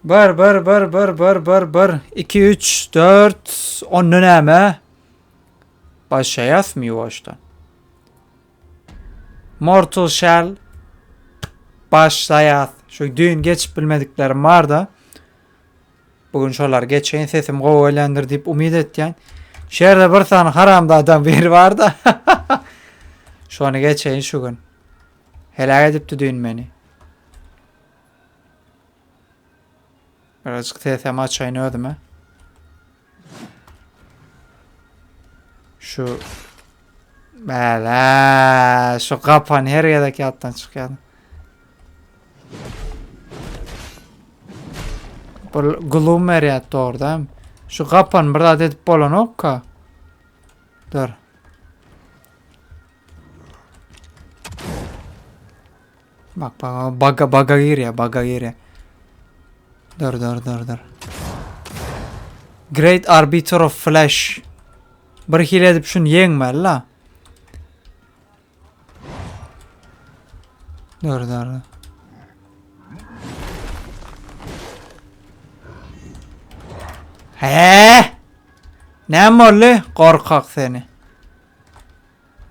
Bir, bir, bir, bir, bir, bir, bir, iki, üç, dört, onda näme? Başlaýasmy ýuwaşdan? Mortal Shell başlaýas. Şu düýn geçip bilmediklerim bar-da. Bu gün şolar geçeýin, sesim gowy gelýändir diýip umyt etýän. Şu ýerde bir sany haramzadaň biri bar-da. Şony geçeýin şu gün. Heläk edipdi düýn meni. Birazcık sesem açayın özüme. Şu Bäle, şu gapan her gezek ýatdan çykýar. Bu glum berýär dogruda. Şu gapan bir zat edip bolanokka. Dur. Bak bak baga baga girýär, baga girýär. Dur dur dur dur. Great Arbiter of Flash. Bir hile edip şunu ýeňmeli la. Dur dur. He? Näme boldy? Gorkak seni.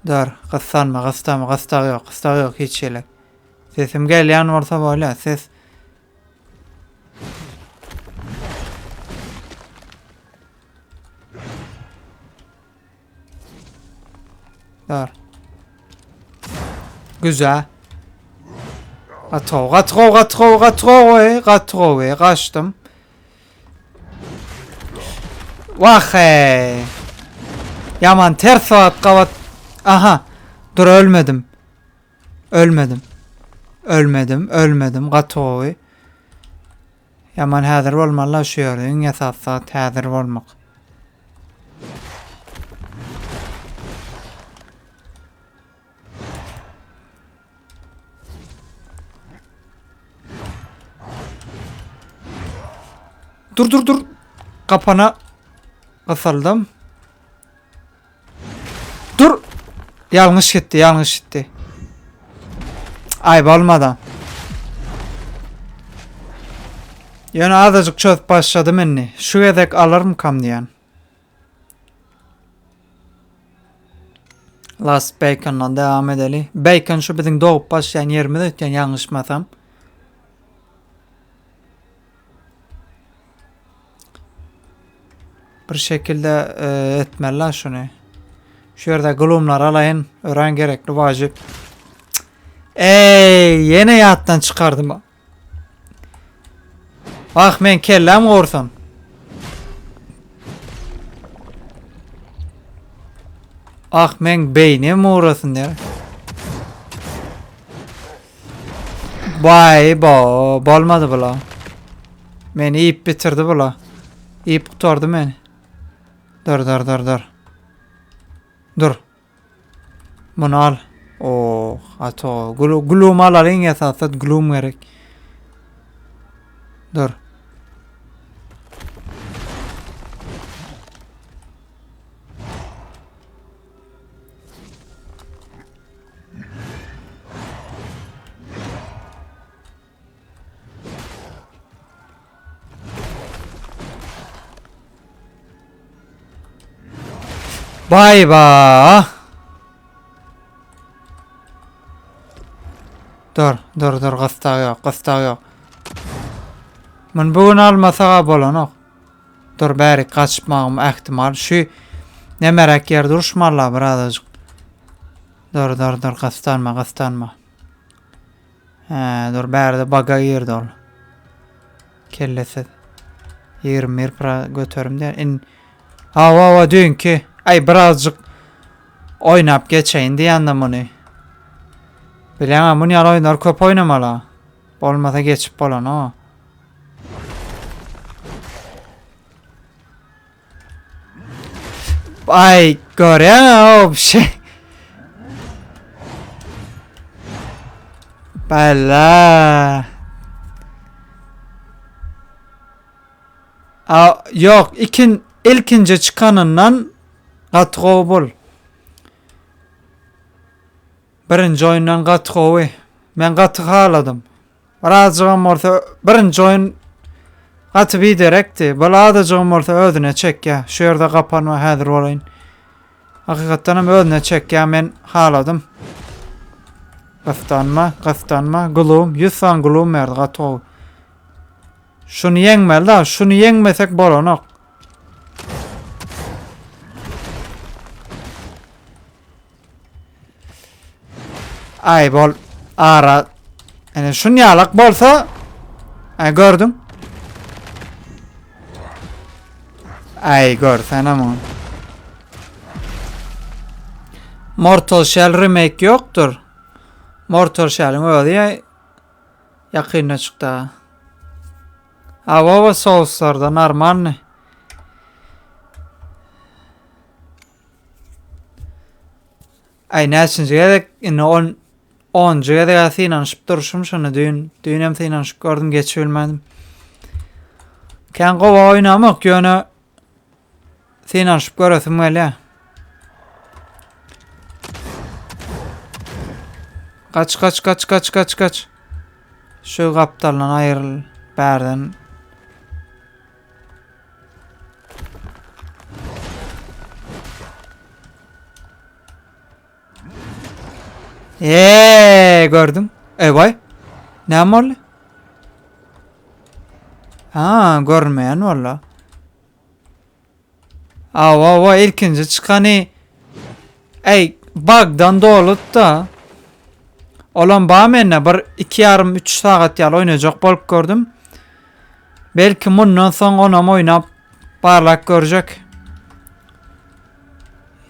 Dur, gyssanma, gysdama, gysdag ýok, gysdag ýok hiç ýere. Sesim gelýän bolsa bolýar, ses. Dur. Güzel. Gaty gowy, gaty gowy, gaty gowy, gaty gowy, gaty gowy, gaçdym. Wah hey. Yaman ters saat gabat. Aha. Dur ölmedim. Ölmedim. Ölmedim, ölmedim. Gaty gowy. Yaman häzir bolmaly şu ýerde. Iň esasy saat häzir bolmak. Dur dur dur. Kapana gysyldym. Dur. Ýalňyş gitdi, ýalňyş gitdi. Ay bolmadan. Ýöne azajyk çözüp başladym indi. Şu gezek alarmykam diýen. Last Bacon'dan devam edeli. Bacon şu biziň dogup başlaýan ýerimiz ötýän ýalňyşmasam. Bir şekilde e, etmeli şunu. Şu ýerde glumlar alaýyn. Örän gerekli wajyp. Ey, ýene ýatdan çykardym. Ah men kelläm gowursam. Ah men beýnim gowrasyn diýär. Baý bo, bolmady bula. Meni iýip bitirdi bula. Iýip gutardy meni. Dur dur dur dur. Dur. Muny al. Oh, ato. Glu, glum alalyň esasy glum gerek. Dur. Bay ba. Dur, dur, dur, gysdag ýok, gysdag ýok. Mun bu gün almasaga bolanok. Dur, bärik gaçmagym ähtimal. Şu nemeräk ýerde uruşmaly birazajyk. Dur, dur, dur, gystanma, gystanma. Hä, dur bärde baga girdi ol. Kellesiz. 21 pra göterim diýär. In Hawa, hawa, düýnki. Aý, birazjyk oýnap geçeýin diýende muny. Bilýäň, muny ýaly oýunlar köp oýnamaly. Bolmasa geçip bolanok. Ay görýäňä o şey. Bala. A, yok ikin ilkinji çykanyndan gaty gowy bul. Birinji oýundan gaty gowy. Men gaty haladym. Birazjygam bolsa birinji oýun. Gaty biderekdi. Bul azajygam bolsa özüne çekýär. Şu ýerde gapanma häzir bolaýyn. Hakykatdan hem özüne çekýär. Men haladym. Gysdanma, gysdanma. Gloom, 100 sany gloom berdi gaty gowy. Şuny ýeňmeli da, şuny ýeňmesek bolanok. Ay bol ara yani şun ýalak bolsa ay gördüm. Ay görsene muny. Mortal Shell remake ýokdur. Mortal Shell'iň özi ýakynda çykdy. Awa souslarda normalny. Aý näçinji gezek indi on onunjy gezek synanyşyp durşum şony düýn düýnem synanyşyp gördüm geçip bilmedim. Kän gowy oýnamok ýöne synanyşyp göresim gelýär. Gaç gaç gaç gaç gaç gaç. Şu gapdaldan aýryl bärden. Eee gördüm. Ey vay. Ne boldy? Ha, görmeýän walla. Awa, awa, ilkinji çykany Ey, bugdan doludy-da. Olam bar mende bir iki ýarym üç sagat ýaly oýnajak bolup gördüm. Belki mundan soň onam oýnap barlap görjek.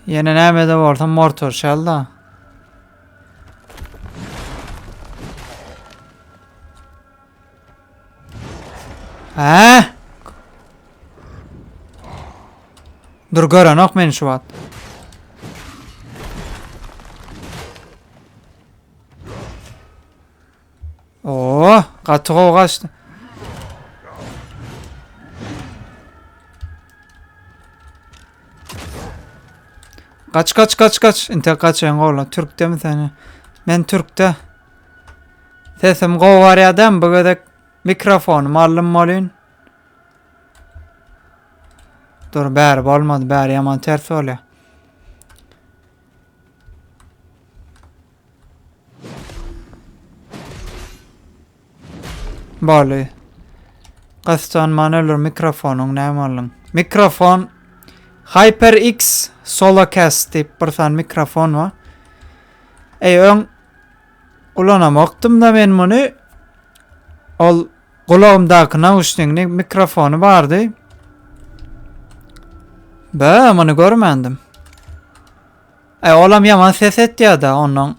Ýene näme-de bolsa Mortal Shell da. Hä? Dur görenok meni şu wagt. Oo, gaty gowy gaçdy. Kaç kaç kaç kaç. Intek kaçaýyn gola. Türkde mi sen? Men Türkde. Sesim gowy barýadam bu gezek mikrofonym aldym bolyn. Dur bäri bolmady bäri ýaman ters bolýar. Boldy. Gyssanman öldür mikrofonyň näme bolduň? Mikrofon HyperX Solocast diýip bir sany mikrofon bar. Ey öň ulanamokdym da men muny. Ol gulagymdaky nauşnigini mikrofony bardy. Be, muny görmändim. E, olam ýaman ses etýär-de, ondan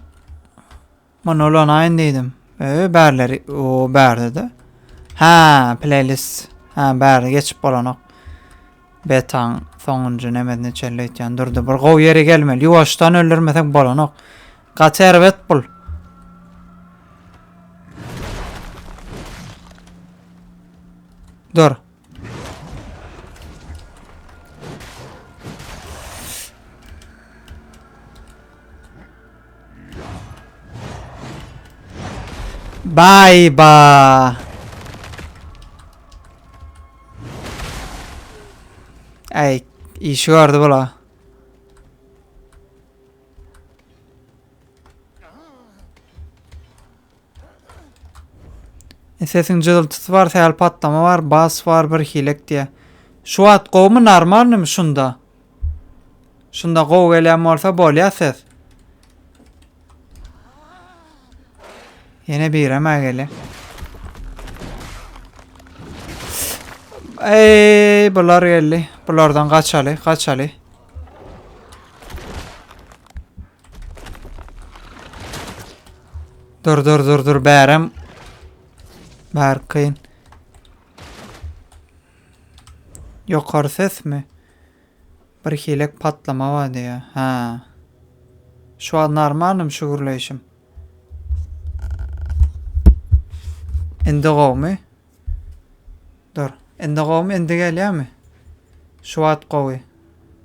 muny ulanaýyn diýdim. E, bärleri, o bärde-de. Ha, playlist. Ha, bärde geçip bolanok. Betaň soňunjy nemesine çenli öýtýän durdy. Bir gowy ýere gelmeli. Ýuwaşdan öldürmeseň bolanok. Gaty erbet bul. Dur. Bye ba. Ey, işi gördü bula. Sesiň jygyltysy bar, sähel patlama bar, bas bar, bir hilek diýä. Şu wagt gowumy, normalnymy şunda? Şunda gowy gelýän bolsa bolýa ses. Ýene birem-ä gelýä. Eý, bular geldi. Bulardan gaçaly, gaçaly. Dur dur dur dur bärem. Bär kyn. Ýokary sesmi? Bir hilek patlama bar diýýär. Ha. Şu wagt normalnym şu gürleýşim. Indi gowmy? Dur. Indi gowmy? Indi gelýärmi? Şu wagt gowy.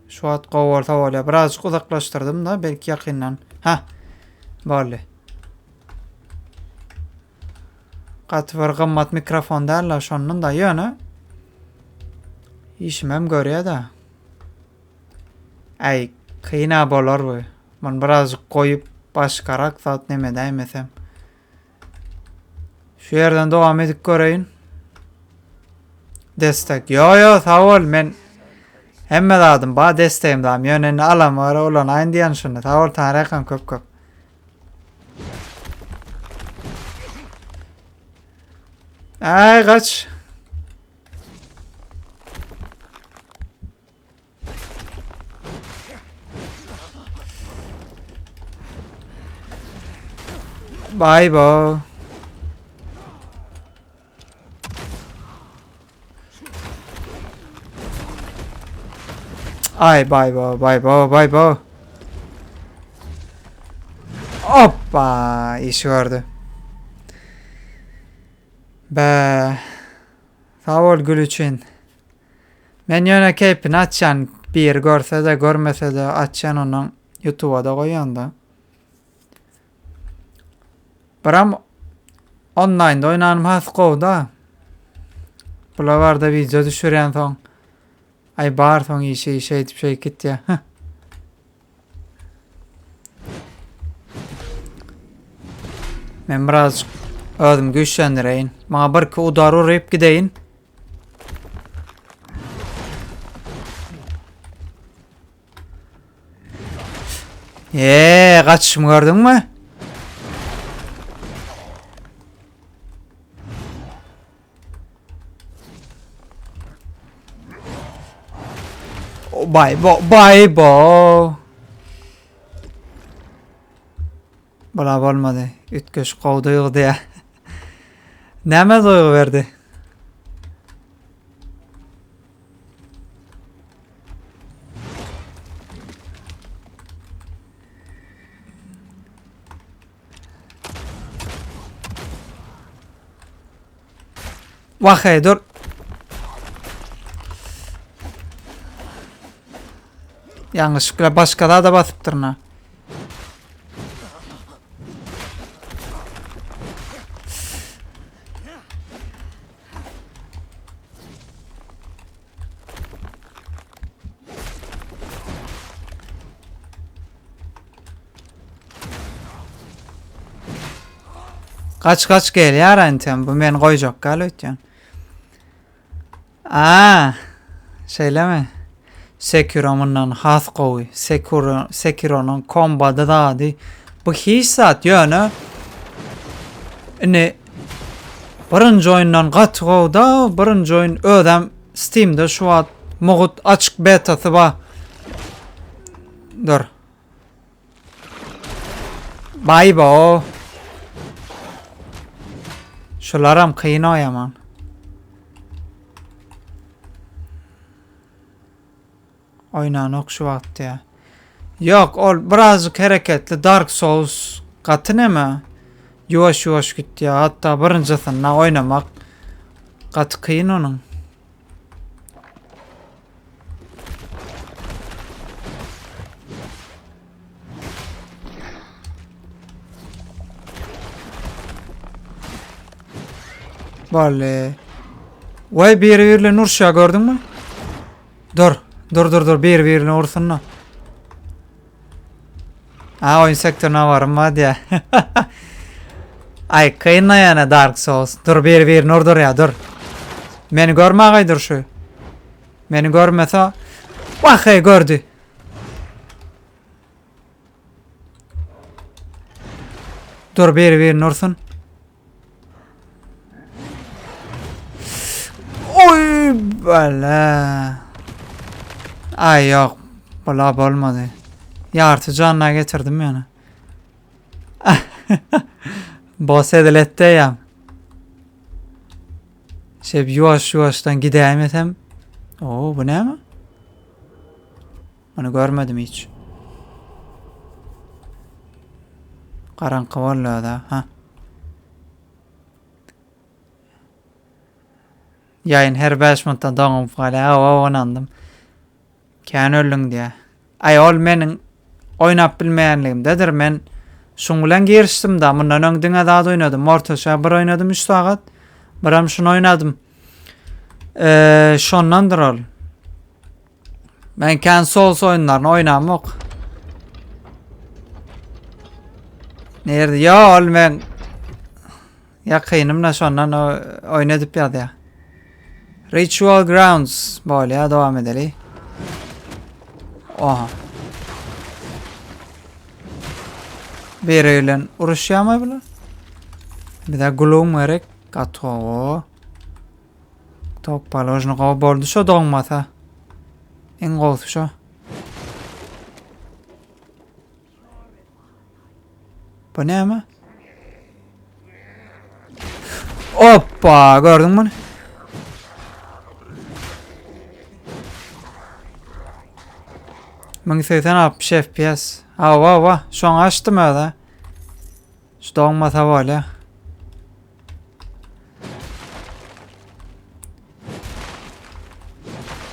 Şu wagt gowy bolsa bolýar. Birazjyk uzaklaşdyrdym da, belki ýakyndan. Ha. Boldy. Gaty bir gymmat mikrofon däl-de, şondan da ýöne. Işimem görýä-de. Äý, kyn-a bolar bu. Muny birazjyk goýup, başgarak zat neme edäýmesem. Şu ýerden dowam edip göreýin. Destek. Ýo, ýo, sag bol. Men hemme zadym bar, destegim dam. Ýöne indi alama görä ulanaýyn diýen şuny. Sag bol, Taňryýalkasyn köp-köp. Äý, gaç. Bye bye. Ay bye bye bye bye bye bye. Hoppa iş gördü. Be. Sag bol gül üçin. Men ýöne keýpini açýan biri görsede görmesede açýan ondan ýutubada goýýanda. Biram onlaýnda oýnanym has gowda. Bular barda wideo düşürýän soň. Aý bar soň işi şeýdip şeýdip gitýär. Men birazjyk özüm güýçlendireýin. Maňa birki udar uryp gideýin. Eee, gaçyşymy gördüňmi? Bay bo bay bo. Bula bolmady. Üýtgeşik gowy duýgy diýä. Näme duýgy berdi? Wah hey dur. Yanlışlıkla başka da basypdyryn ha. Gaç gaç gelýär entem bu meni goýjak gal öýtýän. Aa, şeýlemi? Sekiro mundan has gowy. Sekiro Sekironyň kombady zady. Bu hiç zat ýöne indi birinji oýundan gaty gowy da birinji oýun özem Steamde şu wagt mugut açyk betasy bar. Dur. Baýbo. Şularam kyn oýaman. Oýnanok şu wagt diýä. Ýok, ol birazjyk hereketli Dark Souls gaty neme? Ýuwaş ýuwaş gitýär. Hatda birinjisinde oýnamak gaty kyn onuň. Boldy. Waý biri birini urşýar gördüňmi? Dur. Dur dur dur biri birini ursun. A oyun sektörüne varım var diye. Ay kıyın yani Dark Souls. Dur bir bir nur dur ya dur. Meni görme dur şu. Meni görmese Vah hey gördü. Dur bir bir nursun. Oy bala. Ay yok. Bula bolmady. Ýarty janyna getirdim ýöne. Boss edil etdi ýa. Şeýdip ýuwaş-ýuwaşdan gidäýmesem. Oo, bu näme? Muny görmedim hiç. Garaňky boldy da, ha. Ýaýyn her 5 minutdan doňup galýar. Hawa, ynandym. Kän öldüň diýä. Aý, ol meniň oýnap bilmeýänligimdedir. Men şuň bilen girişdim da. Mundan öň diňe zat oýnadym. Mortal Shell bir oýnadym 3 sagat. Biram şuny oýnadym. Eee, şondandyr ol. Men kän Souls oýunlaryny oýnamok. Nirde? Ýo, ol men ýakynymda şondan oýun edip ýazýar. Ritual Grounds bolýar, dowam edeli. Oha. Biri bilen uruşýarmy bular? Bize gulum gerek. Gaty gowy. Tok položny gowy boldy şo doňmasa. Iň gowusy şo. Bu näme? Hoppa, gördün mü? 1080 60 FPS. Hawa, hawa, şoňa açdym özä. Şu doňmasa bolýa.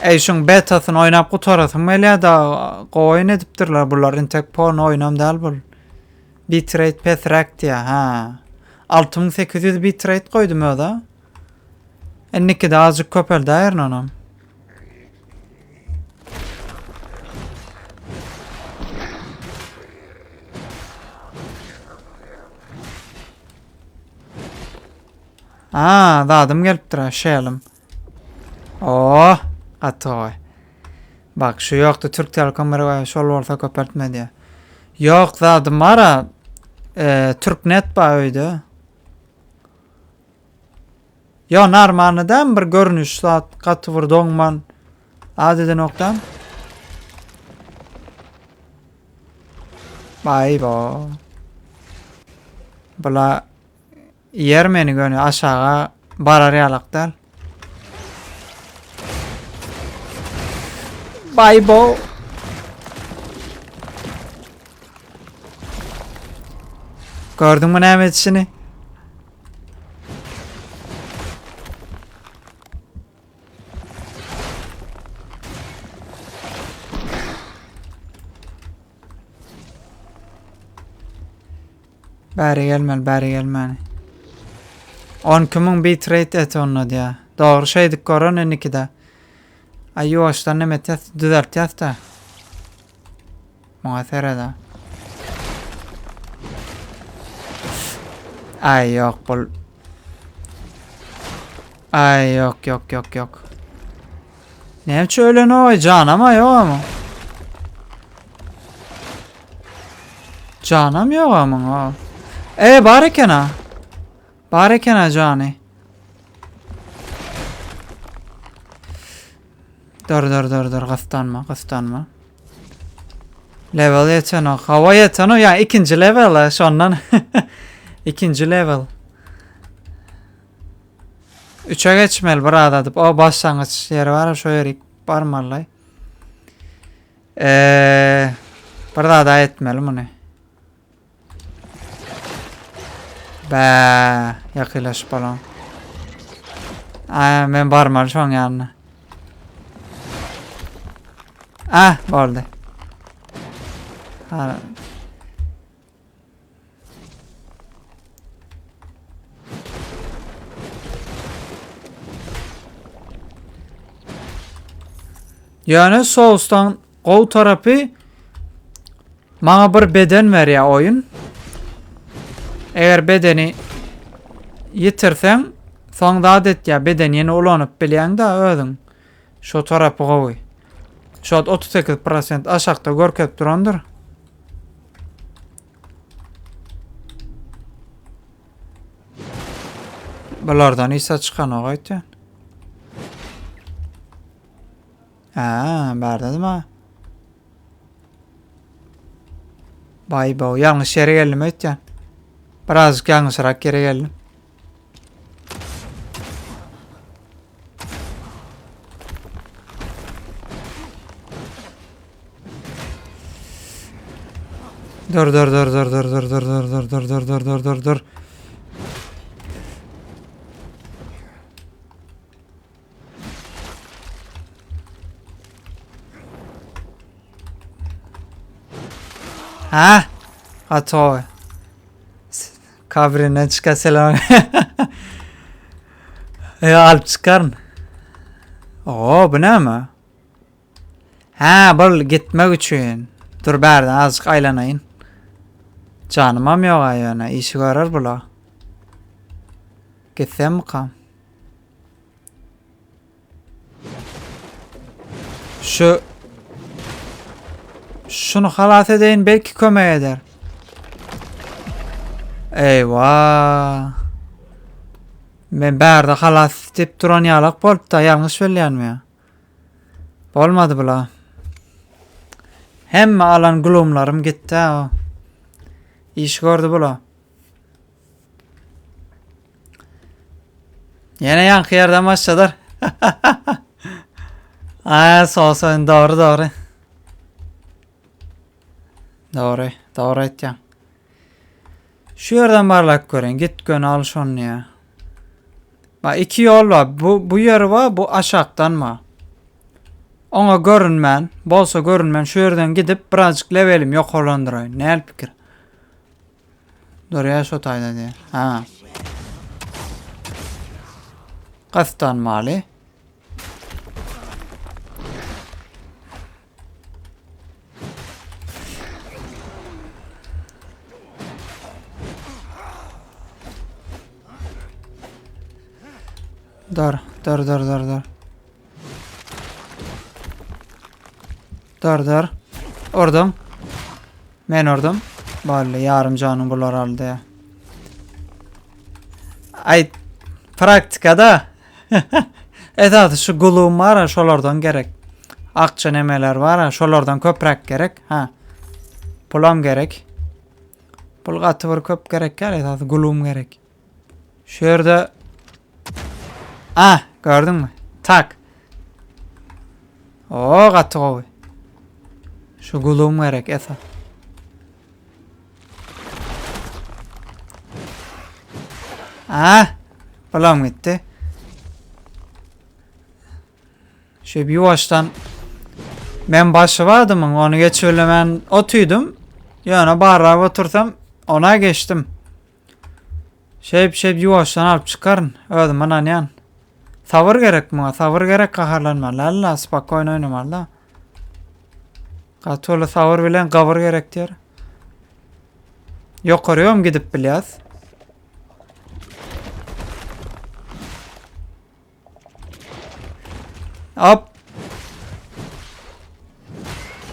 Ey şuň betasyny oýnap gutarasym gelýär da gowy oýun edipdirler bular intek porno oýnam däl bul. Bitrate pesräk diýýär ha. 6800 bitrate goýdum özä. Indikide azjyk köpeldäýerin onam. Aa, zadym gelipdir ha, şelim. Oh, gaty gowy. Bak, şu ýokdy Türk Telekom bir şol bolsa köpeltme diýär. Ýok, zadym bar ha. E, Türknet bar öýde. Ýo, normalny dämi bir görnüş zat, gaty bir doňman. Az edenokdan. Baý bo. Bula ýer meni göni aşaga barar ýalak däl. Baý bo. Gördüňmi näme etişini? Bäri gelmeli, bäri gelmeli. 12000 bitrate et onda diýä. Dogry şeýdik gören indikide. Ay ýuwaşdan neme etýäs, düzeltýäs da. Muňa sereda. Ay ýok bul. Ay ýok ýok ýok ýok. Näme üçin ölen oý janam ýok ama. Janam ýok amyň. E bar eken ha. Bar eken ha jany. Dur dur dur dur gystanma gystanma. Level ýetenok. Hawa ýetenok. Ýa ikinji level şondan. ikinji level. Üçe geçmeli bir adadyp. O başlangyç ýeri bar şo ýerik barmaly. Eee bir zada etmeli muny. Bä, ýakynlaşyp bolan. Aý, men barmaly şoň ýanyna. Ah, boldy. Ha. Ýöne sousdan Gowy tarapy maňa bir beden berýär oýun. Eger bedeni ýitirseň, soň zat etýär, bedeni ýene ulanyp bilýäň-de özüň. Şo tarapy gowy. Şu wagt 38% aşakda görkezip durandyr. Bulardan hiç çykanok aýtýan. Aa, bärdedim ha. Bay bo, ýalňyş ýere geldim öýtýän. Birazjyk ýalňyşrak ýere geldim. Dur dur dur dur dur dur dur dur dur dur dur dur dur dur dur. Ha? Gaty Kabrinden çyka selam. Ya alyp çykaryn. Oo, bu näme? Hä, bul gitmek üçin. Dur bärden azajyk aýlanaýyn. Janymam ýog-a ýöne, işi görer bula. Gitsemmikam? Şu Şunu halas edeýin, belki kömek eder. Eywa. Men bärde halas diýip duran ýalak bolupda, ýalňyş bilýänmi ýa? Bolmady bula. Hemme alan glumlarym gitdi ha. Iş gördü bula. Ýene ýaňky ýerden başladyr. Ay, sosun doğru doğru. Doğru, doğru aýtýaň. Şu ýerden barlap göreýin. Git göni al şony ýa. Bak iki ýol bar. Bu bu ýer bar, bu aşakdan bar. Oňa görünmän, bolsa görünmän şu ýerden gidip birazjyk levelim ýokarlandyraýyn. Näl pikir? Durýar şo taýda diýýär. Ha. Gysdanmaly. Dur, dur, dur, dur, dur. Dur, dur. Urdum. Men urdum. Boldy, ýarym janyň bular aldy. Aý, praktikada. Esasy şu gulum bar, şolardan gerek. Akça nemeler bar, şolardan köpräk gerek. Ha. Pulam gerek. Pul gaty bir köp gerek ýaly, esasy gulum gerek. Şu ýerde Ah, gördüňmi? Tak. Oo, gaty gowy. Şu gulum gerek esas. Ah, bulam gitdi. Şeýdip ýuwaşdan men başy bardymyň, ony geçibilemän otydym. Ýöne barlap otursam, ona geçdim. Şeýdip şeýdip ýuwaşdan alyp çykaryn. Özüm ynanýan. Sabyr gerek muňa, sabyr gerek gaharlanmaly. Alla, spokojno oýnamaly da. Gaty uly sabyr bilen gabyr gerek diýer. Ýokaryam gidip bilýäs. Hop.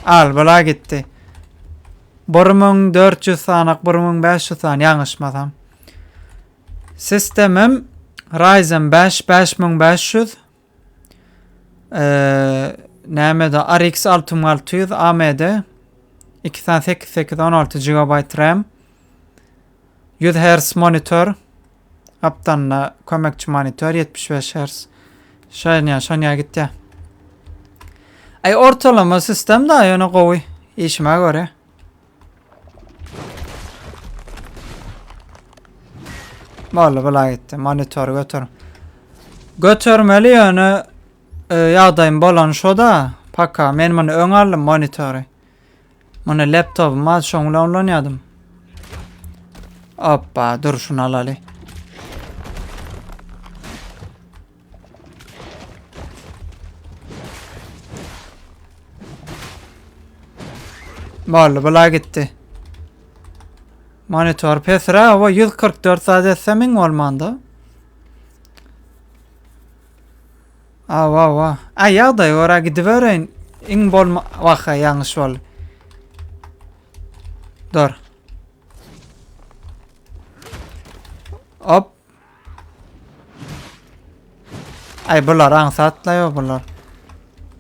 Al, bula gitdi. 1400 sanak, 1500 san ýalňyşmasam. Sistemim Ryzen 5 5500 Eee nämede RX 6600 AMD 2 sany 8 8 16 GB RAM 100 Hz monitor Gapdalynda kömekçi monitor 75 Hz. Şonýa, şonýa gitýär. Aý ortalama sistem da ýöne gowy işime görä. Boldy bula gitdi. Monitory götür. Götermeli ýöne e, ýagdaýym bolan şo-da. Paka men muny öň aldym monitory. Muny laptopym bar, şoň bilen ulanýardym. Hoppa, dur şuny alaly. Boldy, bula gitdi. Monitor pesra, o 144 zat etse iň bolmanda. Awa awa. Aý ýagdaý görä gidibereýin. Iň bolma wah ýalňyş boldy. Dur. Hop. Aý bular aňsatlaýo bular.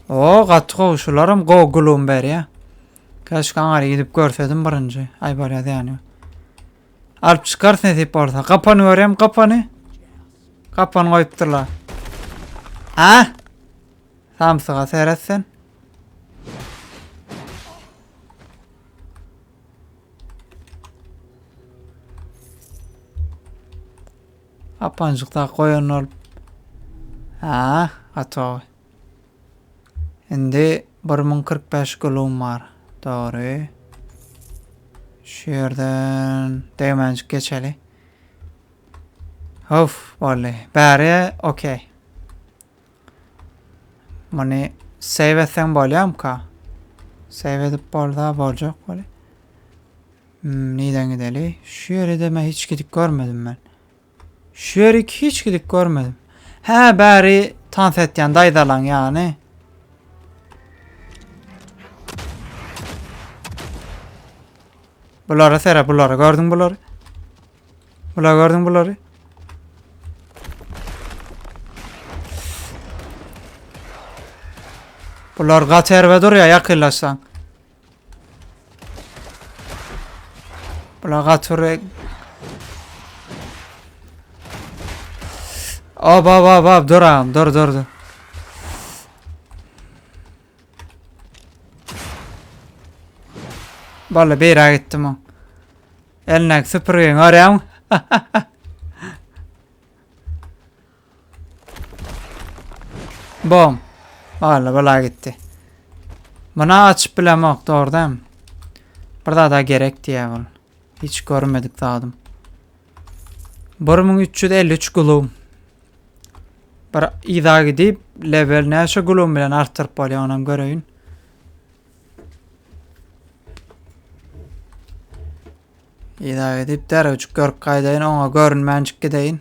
O gaty gowy şularam gowy gulum berýä. Keşke aňary gidip görsedim birinji. Aý bolýa ýany. Alyp çykarys nesip bolsa. Gapany görýäm gapany. Gapany goýupdyrlar. A? Samsyga seret sen. Gapanjyk da goýan bolup. Ha, gaty Indi 1045 gulum bar. Dogry. Şu ýerden degmänjik geçeli. Of, boldy. Bäri okey. Muny save etseň bolýamyka? Save edip bolsa boljak weli. Hmm, nireden gideli? Şu ýere de men hiç gidip görmedim men. Şu ýeri hiç gidip görmedim. Hä, bäri tans etýän daýzalaň ýany. Bulara sere, bulary gördüň bulary. Bular gördüň bulary. Bular gaty erbe durýar ýakynlaşsaň. Bular gaty bir Hop hop hop hop dur ağam dur dur dur. Vallahi beýräk gitdim o. Elindäki süpürgini görýäňmi? Bom. Valla bela gitdi. Buna açyp bilemok dogrudan. Bir zada gerek diýýär bul. Hiç görmedik zadym. 1353 gulum. Bir yza gidip level näçe gulum bilen artdyryp bolýar onam göreýin. Yza gidip derewjik görüp gaýdaýyn, oňa görünmänjik gideýin.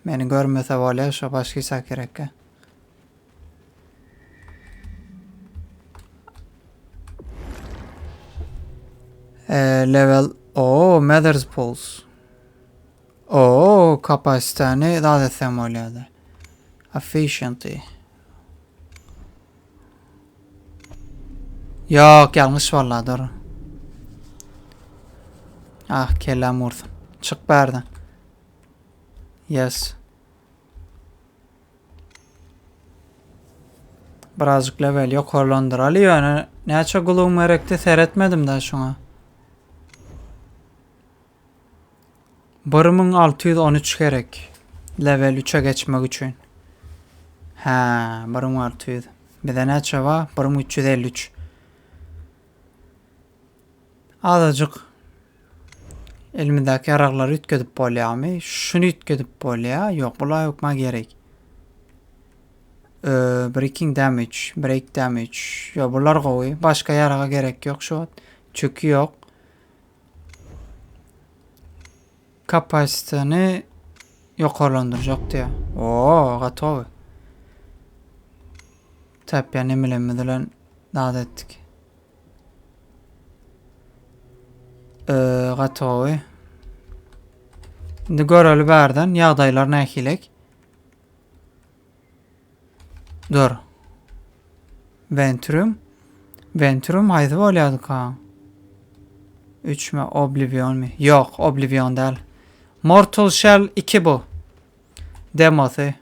Meni görmese bolýar, şo başga hiç zat gerekkä. E, level o Mathers Pulse. O kapasiteni zat etsem bolýardy. Efficiency. Ýok, ýalňyş walla dur. Ah, kelläm ursun. Çyk bärden. Yes. Birazjyk level ýokarlandyraly ýöne näçe gulum gerekdi seretmedim da şuňa. 1613 gerek. Level 3-e geçmek üçin. Hä, 1600. Bize näçe bar? 1353. Azajyk elimizdäki ýaraglary üýtgedip bolýarmy? Şuny üýtgedip bolýar. Ýok, bular hökman gerek. Ee, breaking damage, break damage. Ýok, bular gowy. Başga ýaraga gerek ýok şu wagt. Çünki ýok. Kapasiteni ýokarlandyrjak diýýär. Oo, gaty gowy. Tapýan emelerimiz bilen zat etdik. Ee, gaty gowy. Indi göreli bärden ýagdaýlar nähilek. Dur. Ventrum. Ventrum haýsy bolýardyka? 3 mi Oblivion mi? Ýok, Oblivion däl. Mortal Shell 2 bu. Demosy.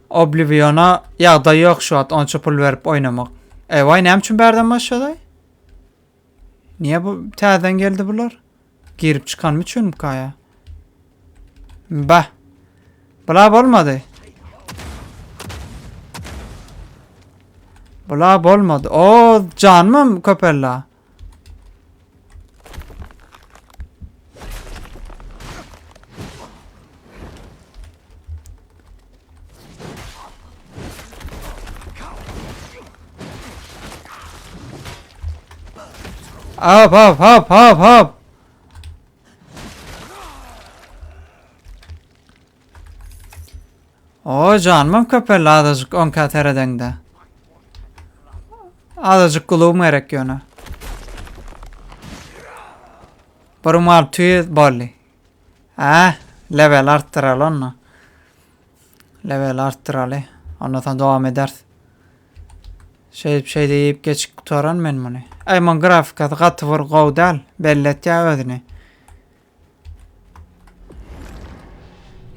Obliviona ýagdaý ýok şu wagt onça pul berip oýnamak. Ewaý näme üçin bärden başlady? Niye bu täzeden geldi bular? Girip çykan üçin kaýa? Bah. Bula bolmady. Bula bolmady. O canmam köpella. Hop hop hop hop hop. O canymam köpeldi azajyk onka seredeňde. Azajyk gulugym gerek ýöne. 1600 boldy. Hä, level artdyraly onda. Level artdyraly. Ondan soň dowam ederis. Şeýdip şeýdip geçip gutaran men muny. Aý muň grafikasy gaty bir gowy däl. Belli etýär özüni.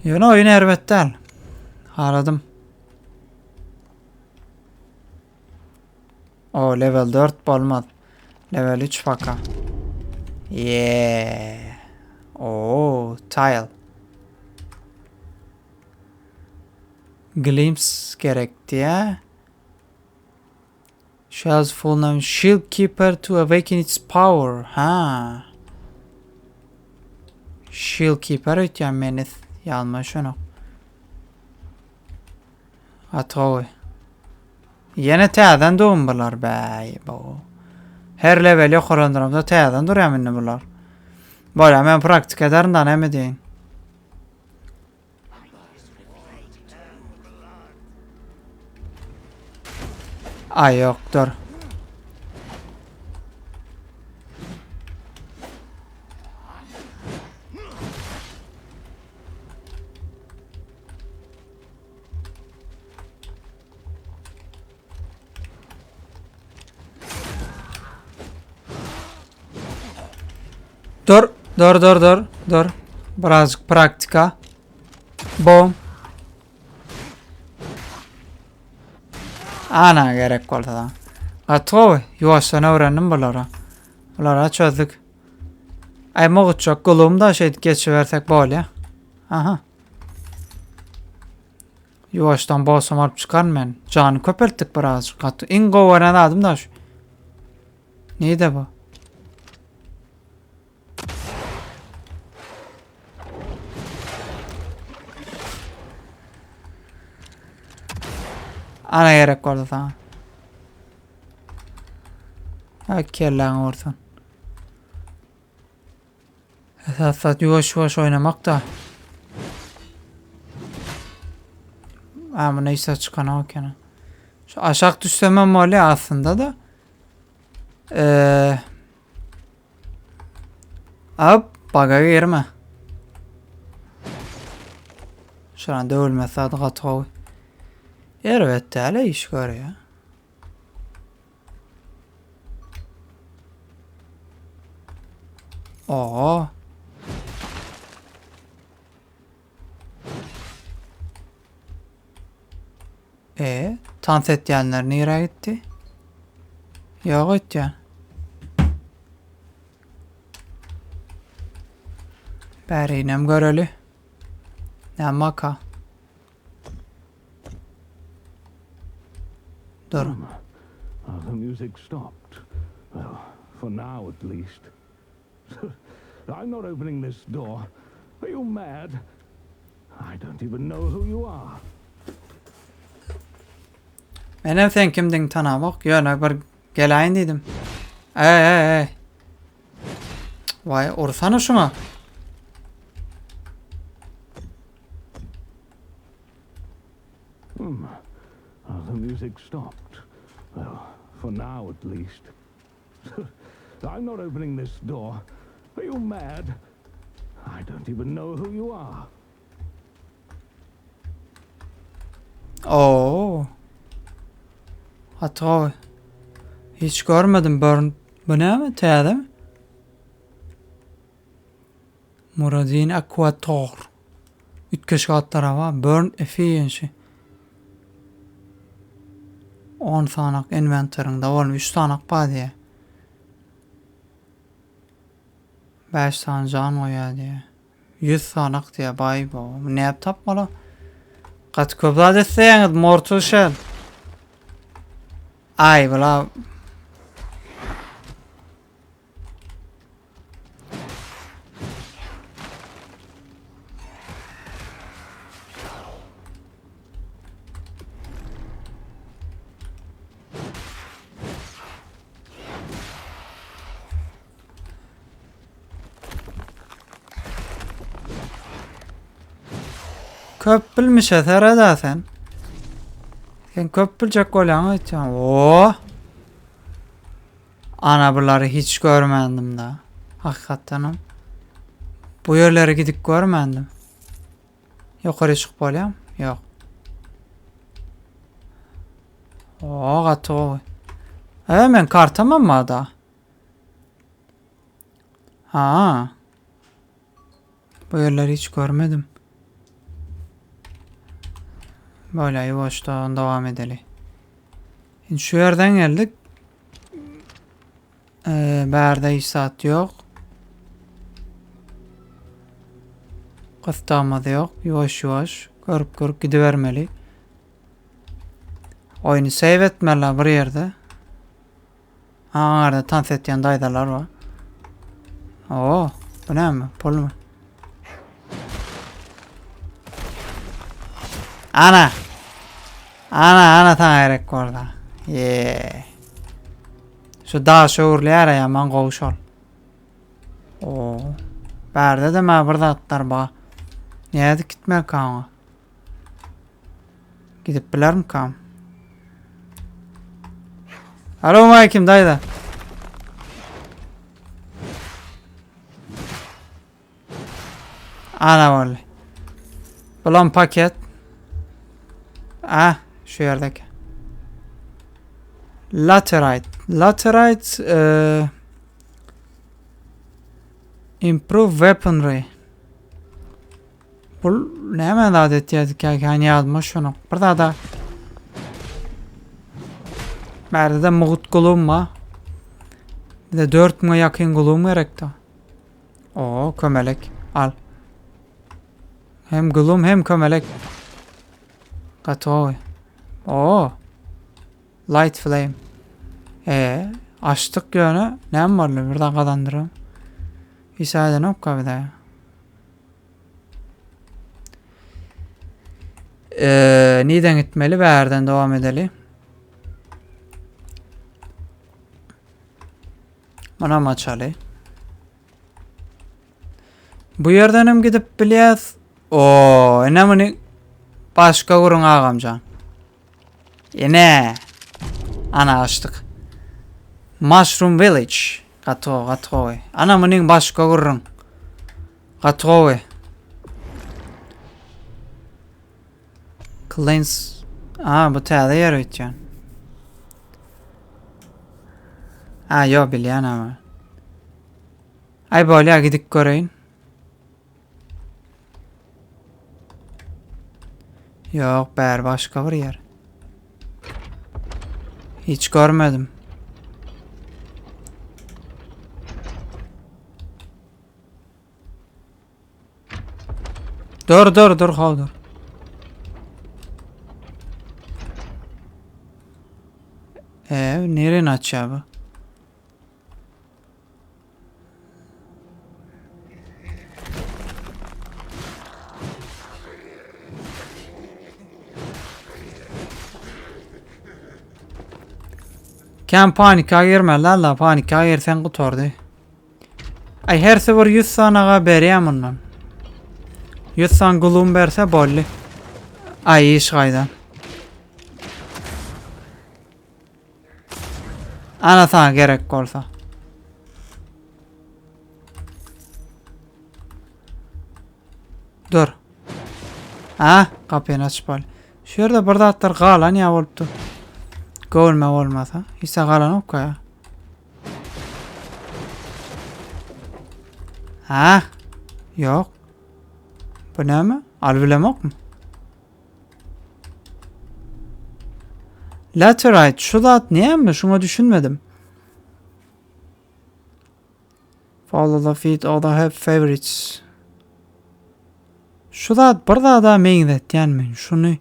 Ýöne oýun erbet däl. Haladym. O level 4 bolmaz. Level 3 faka. Yeah. Oo, tile. Glimpse gerek diye. Shells full name Shield Keeper to awaken its power. Ha. Shield Keeper öýtýän meni ýalma şonu. Atowy. Ýene täzeden dugum bular bäý bu. Her level ýokarlandyramda täzeden durýam indi bular. Bolýa men praktika ederin da näme diýin. Ay yok dur. Dur, dur, dur, dur, dur. Birazcık praktika. Bom. Ana gerek bolsa da. Gaty gowy. Ýuwaşdan öwrendim bulara. Bulara çözdük. Aý mugutjak gulum da şeýdip geçibersek bolýa. Aha. Ýuwaşdan bolsam alyp çykaryn men. Jany köpeltdik birazjyk. Gaty iň gowy görýän zadym da şu. Neydi bu? Ana gerek boldy sana. Ha kelläňi vursun. Esas zat ýuwaş-ýuwaş oýnamak-da. A, muny hiç zat çykanok eken. Şu aşak düşsem hem bolýar aslynda da. Eee Hop, baga girme. Şuran döwülmese adı gaty gowy. Erbet däl iş görýär. Oo. E, tans etýänler nirä gitdi? Ýok etýän. Bärinem göreli. Näme maka? Dur. Oh, the music stopped. Well, for now at least. I'm not opening this door. Are you mad? I don't even know who you are. Menem sen kimdiň tanamok, ýöne bir geläýin diýdim. Ey ey ey. Vay ursana şuňa. Hmm. Oh, the music stopped. Well, for now at least. I'm not opening this door. Are you mad? I don't even know who you are. Oo. Hata. Hiç görmedim burn. Bu näme täze mi? Muradin Aquator. Üýtgeşik atlar bar. Burn Efficiency. 10 sanak inventoryňda bolmy? 3 sanak bar diýe. 5 sany jan goýýar diýe. 100 sanak diýe. Baý bu. Näp tapmaly? Gaty köp zat isleýäňiz Mortal Shell. Aý bula Köp bilmişe seredä sen. Sen köp biljek bolýaň öýtýän. Oo. Ana bulary hiç görmändim da. Hakykatdanam. Bu ýerlere gidip görmändim. Ýokary çykyp bolýam? Ýok. Oo, gaty gowy. E, men kartamam bar da. Ha. Bu ýerleri hiç görmedim. Böyle ýuwaşdan dowam edeli. Şimdi şu yerden geldik. Ee, bärde hiç zat ýok. Gysdamaz ýok. Ýuwaş ýuwaş görüp görüp gidibermeli. Oýny save etmeli bir ýerde. Aňarda tans etýän daýzalar bar. Oo, bu näme? Pulmy? Ana. Ana, ana sana gerek boldy. Ýee. Şu daş öwrülýär ýaman gowy şol. Oo. Bärde de mä bir zatlar bar. Nädip gitmek oňa? Gidip bilermikam? Alo aleyküm daýza. Ana boldy. Bulam paket. Ah, şu ýerdeki. Laterite. Laterite e, improve weaponry. Bu näme zat etýärdik ýa kän ýadyma şunu. Bir zada Bärde de mugut gulum bar. Bir de 4000'e ýakyn gulum gerekdi. Oo kömelek al. Hem gulum hem kömelek. Gaty gowy. Oo. Light flame. Ee, açdyk ýöne näme boldy? Bir daha gazandyram. Hiç aýdanok bize. Ee, niden gitmeli? Bärden dowam edeli. Munam açaly. Bu ýerden hem gidip bilýäs. Oo, ene muny başga gurun agamjan. Ene. Ana açdyk. Mushroom Village. Gaty gowy, gaty gowy. Ana munyň başga gurun. Gaty gowy. Cleanse. Aa, bu täze ýer öýtýän. A, ýo, bilýän ama. Ay bolýa gidip göreýin. Ýok, bär başga bir ýer. Hiç görmedim. Dur dur dur haw dur. Ee, nereni açýar bu? Kän panika girmeli la, panika girsen gutardy. Ay hersi bir 100 sanaga berýär mundan. 100 san gulum berse boldy. Ay iş gaýdan. Ana sana gerek bolsa. Dur. Ha, kapyny açyp al. Şu ýerde bir zatlar galan ýa bolupdy. Göwnüme bolmasa. Hiç galan yok ya. Ha? Yok. Bu näme? Al bilemokmy? Laterite şu zat näme? Şuňa düşünmedim. Follow the feed all the have favorites. Şu zat bir zada meňzetýän men. Şuny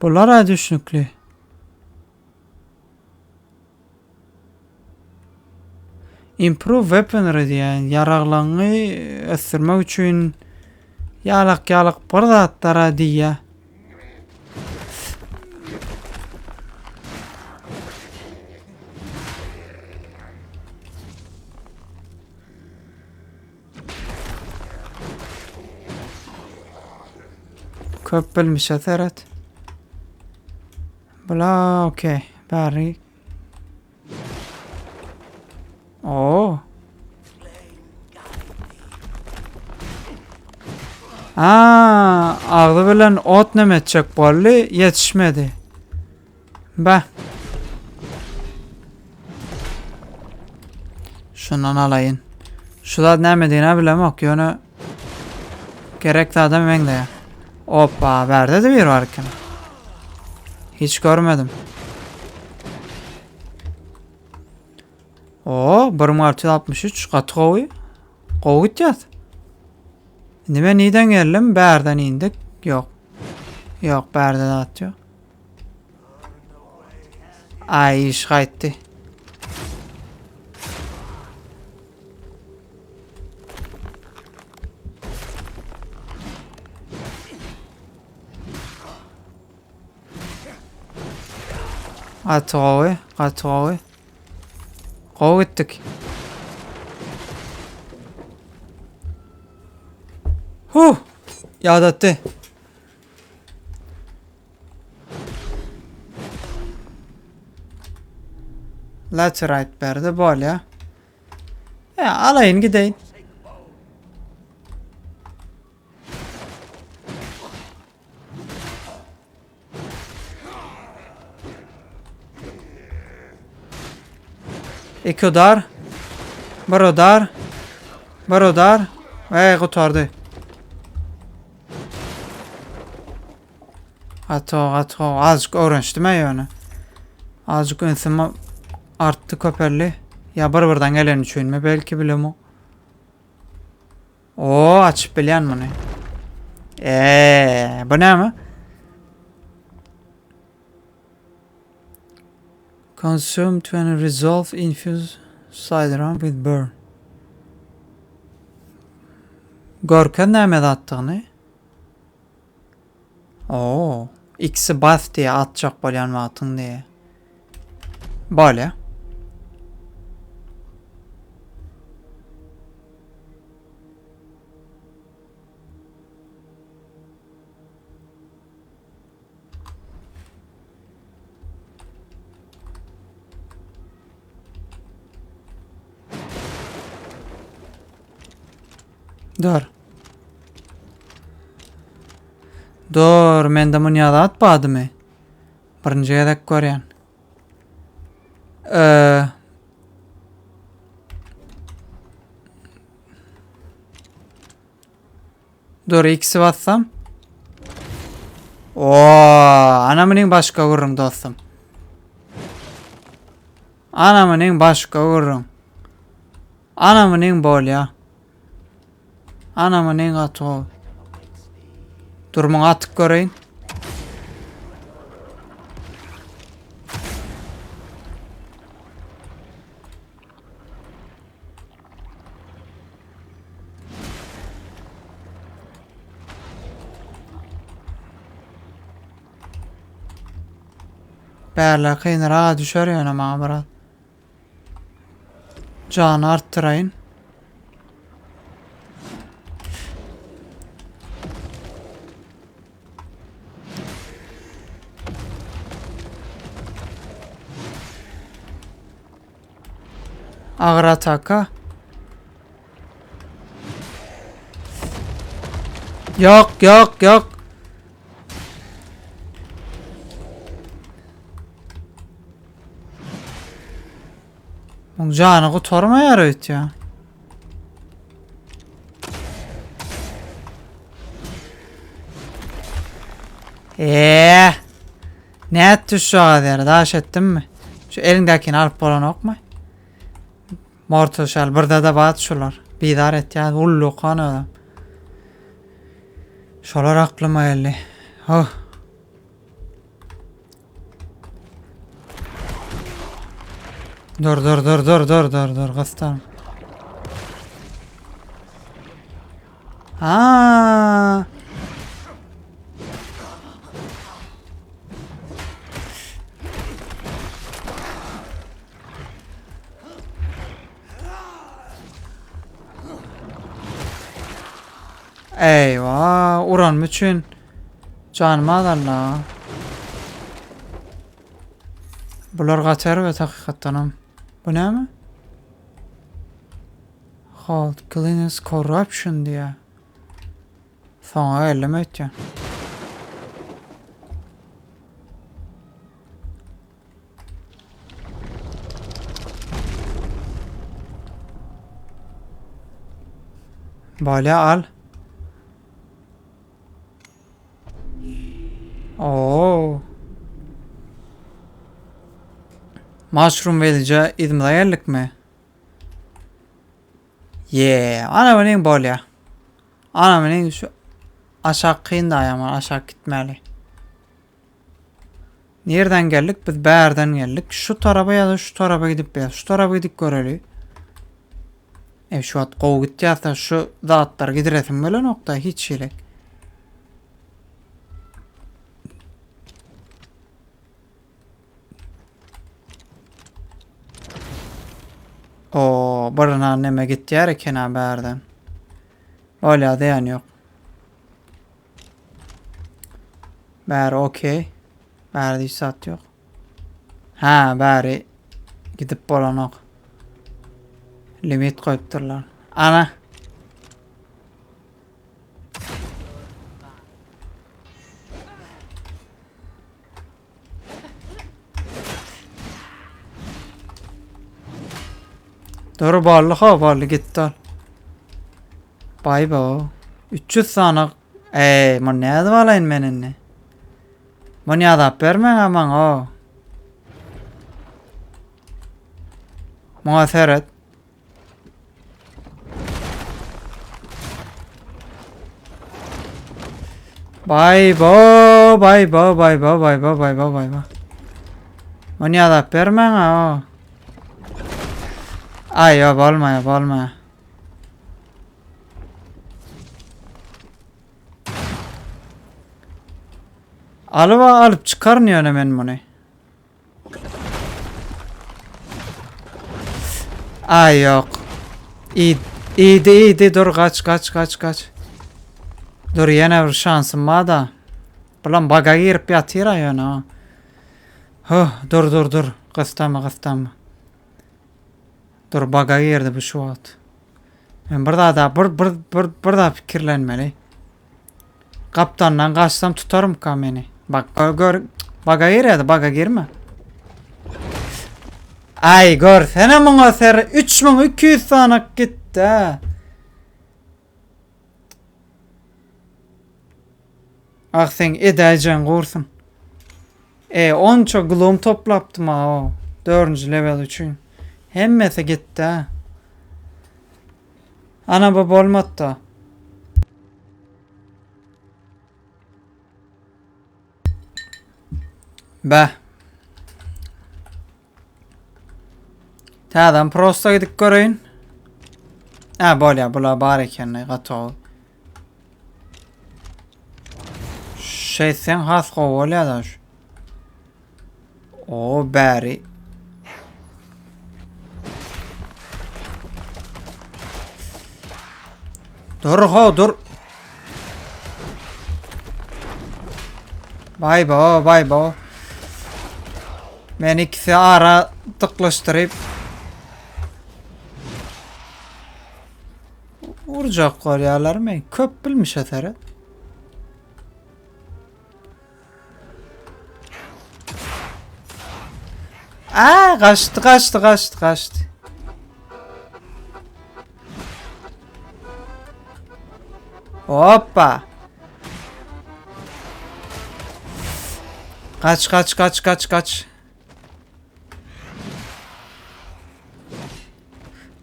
Bulara düşnükli. Improve weaponry diýen ýaraglaryňy ösdürmek üçin ýalak ýalak bir zatlara diýýä. Köp bilmişe seret. Bula okey. Bari. Oo. Aa, agzy bilen ot neme etjek boldy, ýetişmedi. Be. Şundan alaýyn. Şu zat nämedigini bilemok, ýöne gerek zada meňzeýär. Opa, bärde de bir bar eken. Hiç görmedim. O, 1663 gaty gowy. Gowy gitýär. Indi men nirden geldim? Bärden indik. Ýok. Ýok, bärde zat ýok. Ay iş gaýtdy. Gaty gowy, gaty gowy. Gowy gitdik. Huh! Ýadatdy. Laterite berdi bolýa. Ya alaýyn gideýin. İki udar. Bir udar. Bir udar. Ve gutardy. Gaty gaty azıcık öwrenişdim ýöne. Azıcık ünsüm artdy köpeldi. Ya bir birden gelen üçinmi belki bilemo. Oo açyp bilýän muny. Eee, bu näme? Consume 20 resolve infuse sidearm with burn. Görkez näme zatdygyny. Oo, ikisi bas diýe atjak bolýan wagtyň diýe. Bolýa. Dur. Dur, mende muny zat bardymy? Birinji gezek görýän. Eee Dur, X'i bassam. Oo, anamynyň başga gürrüň dostum. Anamynyň başga gürrüň. Anamynyň bolýa. Anamynyň gaty gowy. Dur muňa atyp göreýin. Bärler kynraga düşer ýöne maňa biraz. Jany artdyraýyn. Agyr ataka. Yok yok yok. Muň jany gutarmaýar öýtýä. Eee. Nätdi şu ýere daş etdimmi? Şu eliňdäkini alyp bolanokmy? Mortal Shell birde de bat şular. Bizar etýär ullukan özem. Şolar aklyma geldi. Oh. Dur dur dur dur dur dur dur gysdan. Ha. Eyvah, uranım üçin Janymy azalda. Bular gaty erbet hakykatdanam. Bu näme? Hold cleanse corruption diýä. Soňa geldim öýtýän. Bolýa al. Oo. Mushroom Village yzymyza geldikmi? Yeah, ana meniň bolýa. Ana meniň şu aşak kyn daýaman, aşak gitmeli. Nereden geldik? Biz bärden geldik. Şu taraba ýa-da şu taraba gidip bilýäs. Şu taraba gidip göreli. E şu wagt gowy gitýärse şu zatlary gidiresim gelenokda hiç ýere. O, bir neme gitýär eken-ä bärden. Bolýar, zyýany ýok. Bäri okey. Bärde hiç zat ýok. Ha, bäri gidip bolanok. Limit goýupdyrlar. Ana. Dur boldy ho boldy gitdi ol. Bay bo. 300 sany. Ey, muny nädip alaýyn men indi? Muny ýazap bermäň a maňa o. Muňa seret. Bay bo, bay bo, bay bo, bay bo, bay bo, bay bo. Muny ýazap bermäň a o. Aý, ýok, bolmaýar, bolmaýar. Alyp alyp çykaryn ýöne men muny. Ay yok. İyi, iyiydi iyiydi dur kaç kaç kaç kaç. Dur ýene bir şansym bar da. Bulan baga girip ýatyr ha ýöne. ha. Huh, dur dur dur. Gystama gystama. Dur baga girdi bu şu wagt. Men bir zada bir bir bir bir zat pikirlenmeli. Gapdandan gaçsam tutarmyka meni? Bak gör, gör baga girýärdi, baga girme. Ay görsene muňa ser 3200 sanak gitdi. Ah sen edäýjeň gursun. E onça gloom toplapdym ha o. 4. level üçin. Hemmesi gitdi. Ana bu bolmady-da. Bäh. Täzeden prosta gidip göreýin. Ha bolýar, bular bar eken, gaty gowy. Şeýtseň has gowy bolýar da şu. O bäri. Dur ho dur. Bay bo bay bo. Men ikisi ara tıklaştırıp vuracak bolýarlar men köp bilmişe seret. Aa kaçtı kaçtı kaçtı kaçtı. Hoppa. Kaç kaç kaç kaç kaç.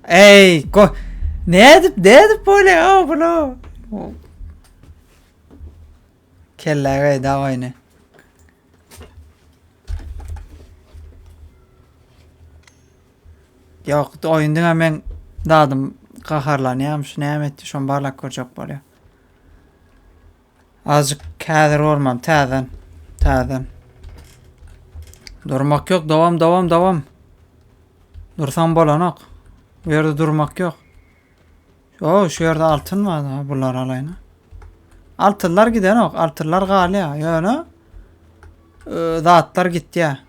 Ey, go. Ne edip ne edip böyle ya bunu? Kellä gaýda oýny. Ýok, oýun diňe men dadym gaharlanýam, şu näme etdi, şony barlap görjek bolýar. Azjyk häzir bolmam, täzeden. Täzeden. Durmak ýok, dowam, dowam, dowam. Dursam bolanok. Bu ýerde durmak ýok. O, şu ýerde altyn bar da, bulary alaýyn. Altynlar gidenok, altynlar galýar. Ýöne e, zatlar gitýär.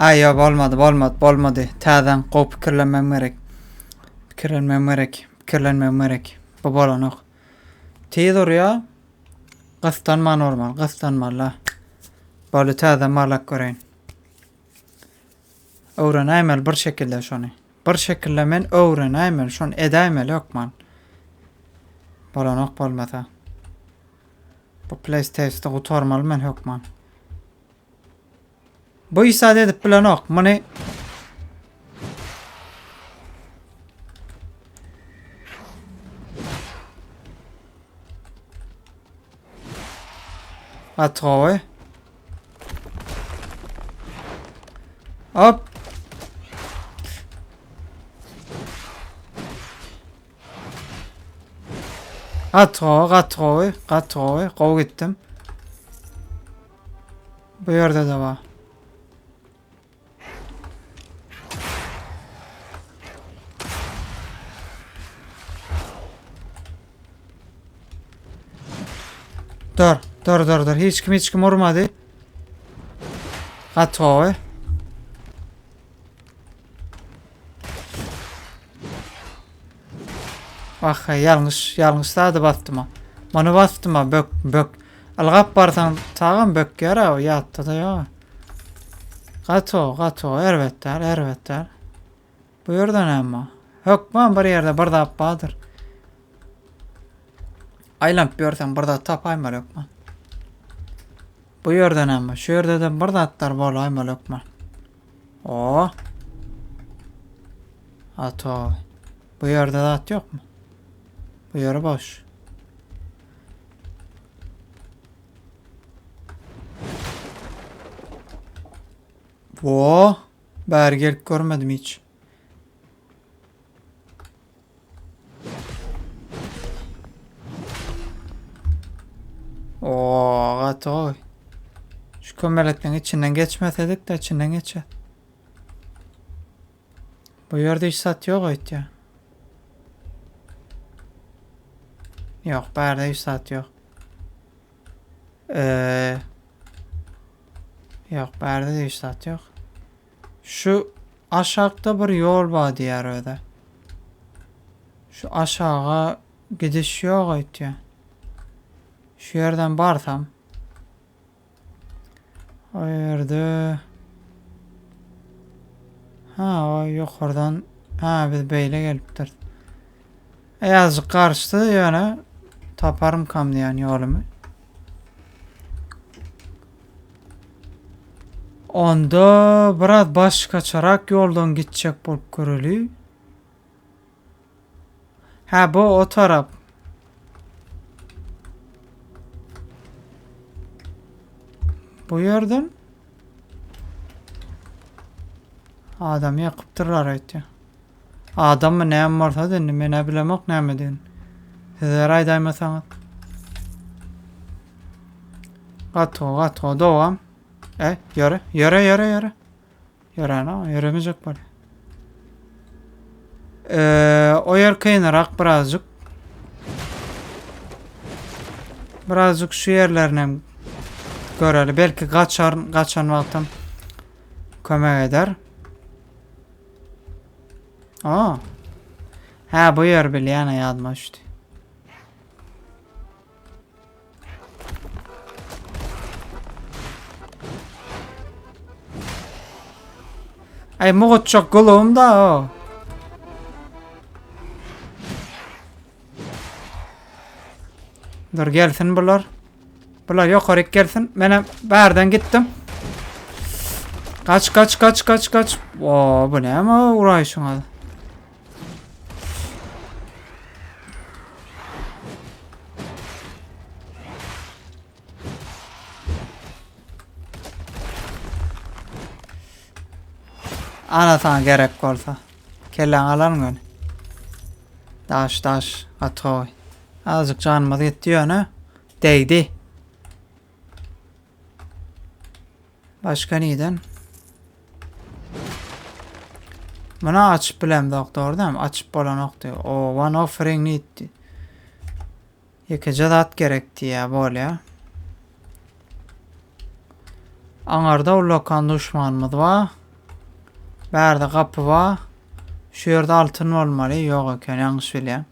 Aý ýok bolmady bolmady bolmady. Täzeden gowy pikirlenmem gerek. Pikirlenmem gerek. Pikirlenmem gerek. Bu bolanok. Tiz urýar. Gysdanman urmaly, gysdanmaly. Boldy täzeden barlap göreýin. Öwrenäýmeli bir şekilde şony. Bir şekilde men öwrenäýmeli, şony edäýmeli hökman. Bolanok bolmasa. Bu PlayStation gutarmaly men hökman. Bu isat edip bilenok. Muny Gaty gowy. Hop. Gaty gowy, gaty gowy, gaty gowy. Gowy gitdim. Bu ýerde de bar. Dur, dur, dur, dur. Hiç kim hiç kim urmady. Gaty gowy. Wah, ýalňyş, ýalňyş zady basdym. Muny basdym, bök, bök. Ylgap barsaň, tagam bökýär, ýatda-da ýok. Gaty gowy, gaty gowy, erbet däl, erbet däl. Bu ýerde näme bar? Hökman bir ýerde bir zat bardyr. Aýlanyp ýörseň bir zat tapaýmaly hökman. Bu ýerde näme? Şu ýerde-de bir zatlar bolaýmaly hökman. O. Ato. Bu ýerde zat ýokmy? Bu ýeri boş. Wo, bäri gelip görmedim hiç. Oo, gaty gowy. Şu kömelekleň içinden geçmesedik de içinden geçer. Bu ýerde hiç zat ýok öýtýän. Ýok, bärde hiç zat ýok. Eee Ýok, bärde de hiç zat ýok. Şu aşakda bir ýol bar diýýär özi. Şu aşaga gidiş ýok öýtýän. Şu ýerden barsam. O ýerde Ha, o ýokardan ha biz beýle gelipdir. Azjyk garyşdy ýöne taparym kam diýen ýolumy. Onda biraz başgaçarak ýoldan gitjek bolup göreli. Ha bu o tarap. Bu ýerden adam ýakypdyrlar aýtýar. Adammy näme bolsa-da indi men-ä bilemok nämedigini. Sizler aýdaýmasaňyz. Gaty gowy, gaty gowy, dowam. E, ýöre, ýöre, ýöre, ýöre. Ýöräne, ýöremejek bol. Eee, o ýer kynyrak birazjyk. Birazjyk şu ýerlerini hem göreli. Belki gaçar, gaçan wagtym kömek eder. Aa. Hä, bu ýer bilýän ýadyma düşdi. Ay muğutçak gulum da o. Dur gelsin bular. Bular ýokaryk gelsin. Menem bärden gitdim. Kaç kaç kaç kaç kaç. Oo, bu näme uraýşyňyz? Ana sana gerek bolsa. Kelläňi alaryn göni. Daş daş gaty gowy. Azajyk janymyz gitdi ýöne degdi. Başga niden? Muny açyp bilemzok dogry dämi? Açyp bolanokdy. O one offering need. Ýekeje zat gerek diýýär bolýa. Aňarda ullakan duşmanymyz bar. Bärde gapy bar. Şu ýerde altyn bolmaly. Ýok eken, ýalňyş bilýän.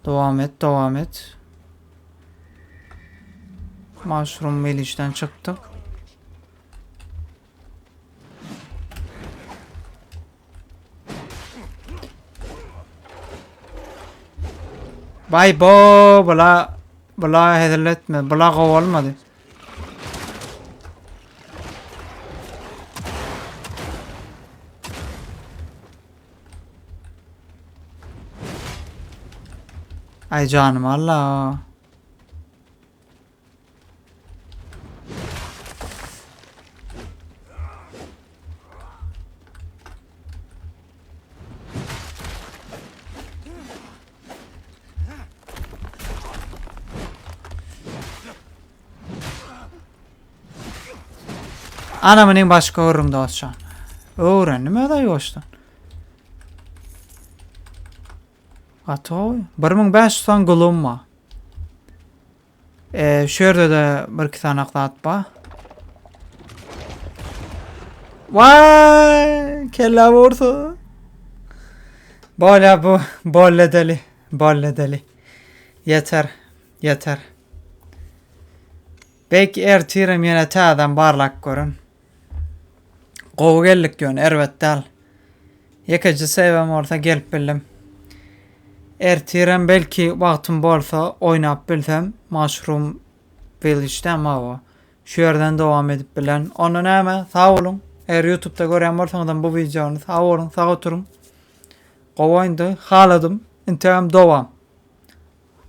Dowam et, dowam et. Mushroom Village'den çykdyk. Bay bo, bula bula hezil etme. Bula gowy olmady. Ay canım Allah. Ana munyň başga gürrüň dostjan. Öwrendim öz ýuwaşdan. Gaty gowy. 1500 sany gulum bar. Ee, şu ýerde-de bir iki sany zat bar. Vay, kelle vurdu. Bolya bu, bolle deli, bolle deli. Yeter, yeter. Belki ertirem ýene täzeden barlap görün. Gowy geldik ýöne erbet däl. Ýekeje sebem bolsa gelip bildim. Ertirem belki wagtym bolsa oýnap bilsem Mushroom Village-dämi hawa. Şu ýerden dowam edip bilen. Onda näme sag boluň. Eger YouTube'da görýän bolsaňyzam bu wideony sag boluň sag oturyň. Gowy oýundy haladym. Integem dowam.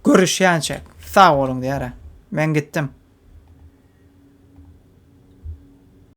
Görüşýänçäk sag boluň diýere. Men gitdim.